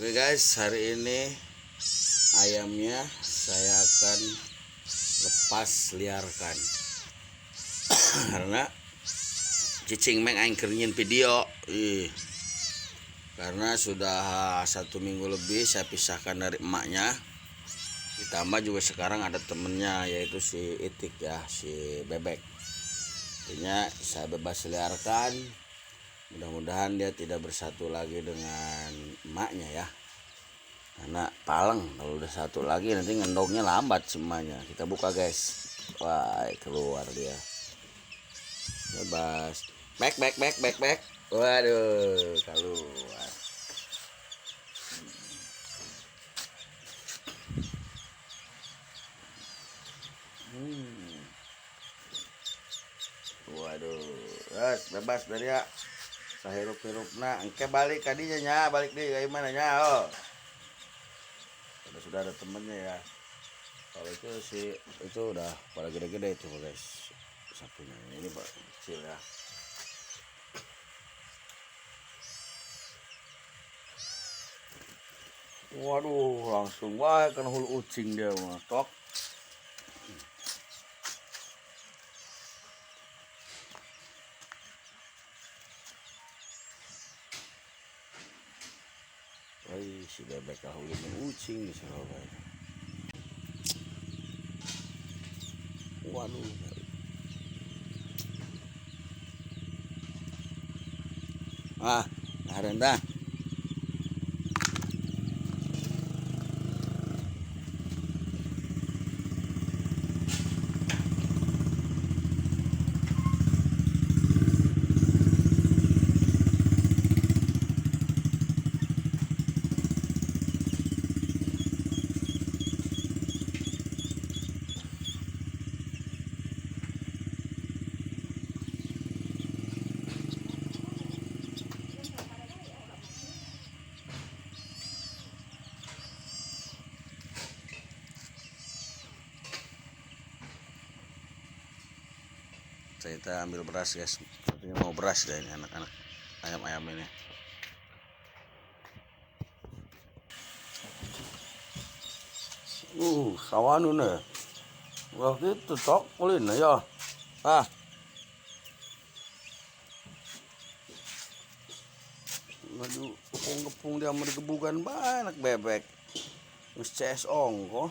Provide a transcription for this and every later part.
Oke guys, hari ini ayamnya saya akan lepas liarkan. Karena cicing meng aing keur nyieun video. Ih. Karena sudah 1 minggu lebih saya pisahkan dari emaknya. Ditambah juga sekarang ada temennya, yaitu si Itik ya, si bebek. Artinya saya bebas liarkan. Mudah-mudahan dia tidak bersatu lagi dengan emaknya ya. Karena paleng kalau udah satu lagi nanti ngendoknya lambat semuanya. Kita buka guys. Wah, keluar dia. Bebas. Back, back, back, back, back. Waduh, keluar. Waduh, bebas, bebas dari ya. Sahirup-hirupna, engke balik kadinya nya, balik deh kayak mana nya, oh. Udah sudah ada temennya ya. Kalau itu si itu udah pada gede-gede itu guys. Sapunya ini pak kecil ya. Waduh, langsung wah kena hulu ucing dia mah tok. Woi, si bebek kahulin ucing di Surabaya. Waduh. Ah, nah, kita ambil beras guys. Sepertinya mau beras deh ini anak-anak ayam-ayam ini. Kawan nih. Wah gitu tok kulin ya. Ah. Aduh, kepung-kepung dia mau digebukan banyak bebek. Terus CS ongko.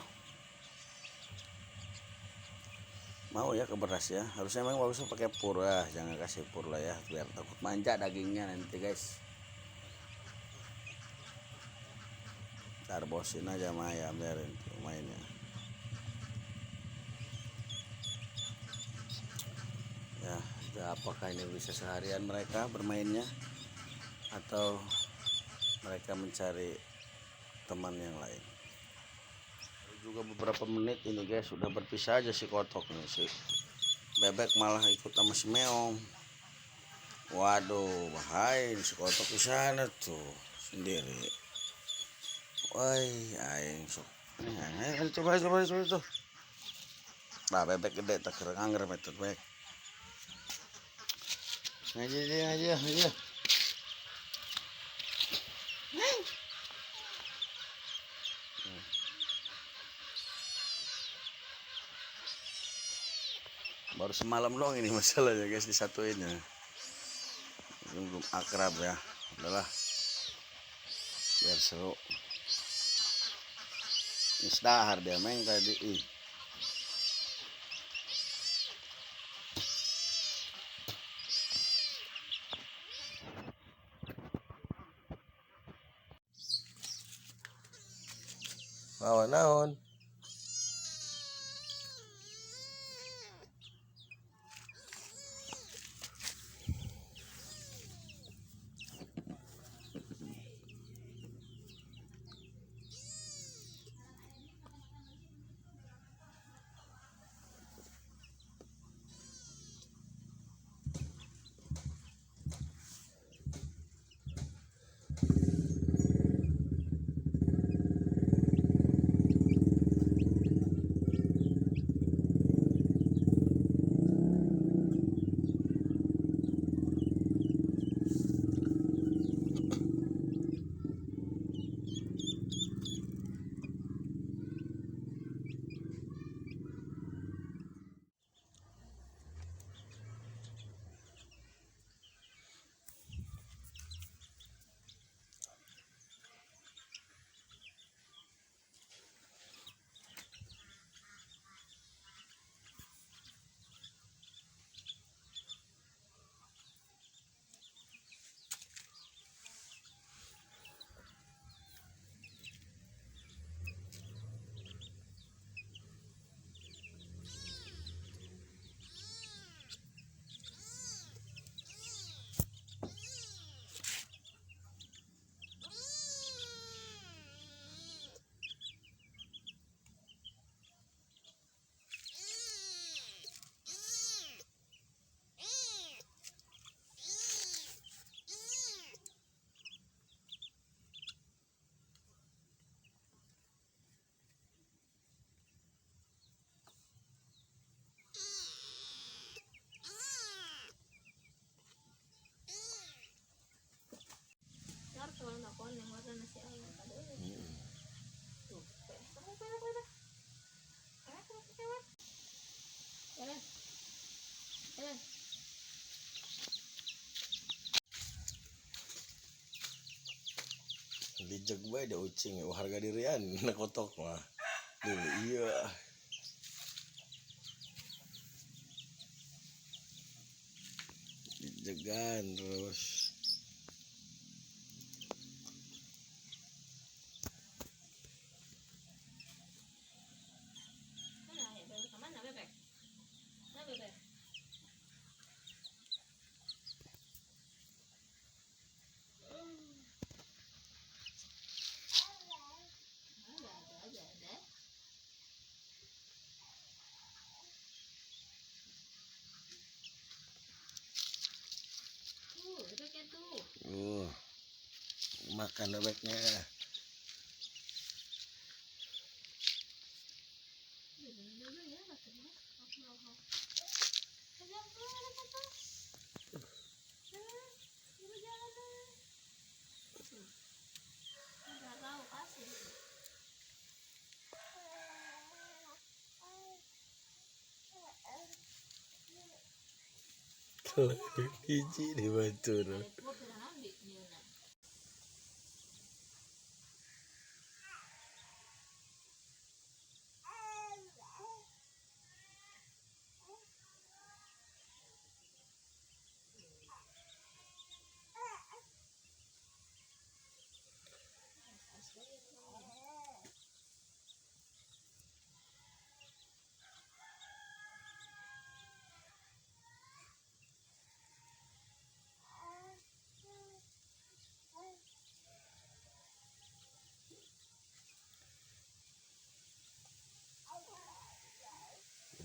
Mau ya ke beras ya, harusnya memang bagusnya pakai pur ya, jangan kasih pur lah ya, biar takut manja dagingnya nanti guys. Ntar bosin aja sama ayam biarin mainnya. Ya, apakah ini bisa seharian mereka bermainnya atau mereka mencari teman yang lain? Juga beberapa menit ini guys sudah berpisah aja si kotok nih, si bebek malah ikut sama si meong. Waduh, bahaya si kotok di sana tuh sendiri. Woi, aing sok. Nih, ayo, coba coba coba tuh. Nah, bebek gede tak kira angger metode bebek. Ngaji ngaji ngaji. Baru semalam doang ini masalahnya guys, disatuin ya. Belum akrab ya. Udahlah. Biar seru. Ini dahar dia main tadi. Ih. Bawa naon? Dijeg bae da ucing harga dirian na kotok mah. Dulu iya. Dijegan terus. Mana ya bebek kemana bebek? Mana bebek? Ada. Tuh, bebeknya tuh. Makan bebeknya. Hiji di batur.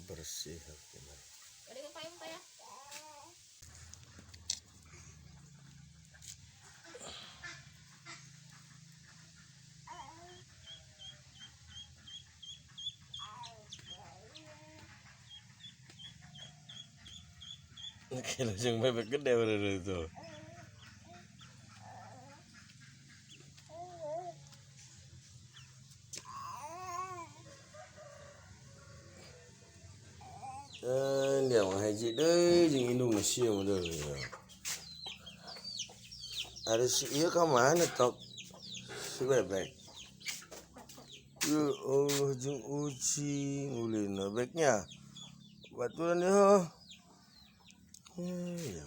Bersih gimana? Ada yang payung ya? Oke, langsung bebek gede berarti itu. Dia mah haji deui jeung indung sia model ya. Ada si ieu ka mana tok? Si bebek. Ya Allah jeung ucing ulina bebeknya. Baturan ya. Ya.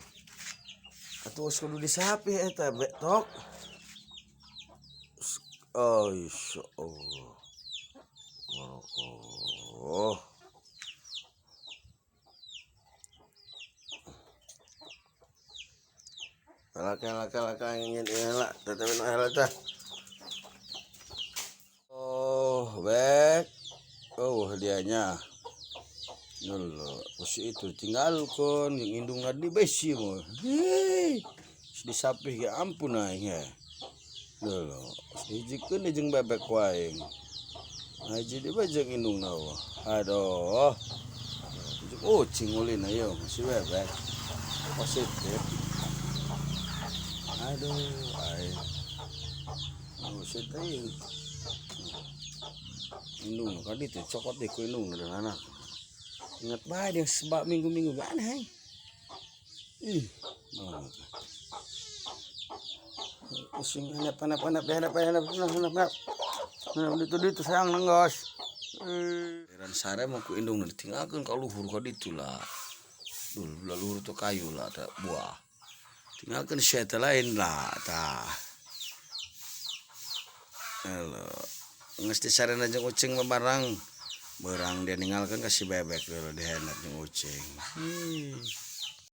Atuh geus kudu disapih eta bek tok. Oh, insyaallah. Oh. Laka ingin elak, tetapi nak elak dah. Oh, bek. Oh, hadiahnya. Nul, posisi itu tinggalkan yang indung di besi mo. Hei, disapih ya ampun aing ya. Nul, hijikeun jeung bebek wae. Haji di bajeng indung nawa. Aduh. Oh, cingulin ayo si bebek. Positif. Aduh, ay. Oh, setain. Indung kadi teh cokot deh ku indung dan anak. Ingat bae dia sebab minggu-minggu gak aneh. Ih, malah. Pusing hanap. Dito sayang nenggos. Heran sare mau ku indung ditinggalkeun ka luhur ka ditu lah. Dulu luhur tuh kayu lah tak buah. Tinggalkan syaitan lain lah tah. Halo, ngesti sarana jeung ucing barang. Berang dia ninggalkan kasih bebek dulu dihenak jeung ucing.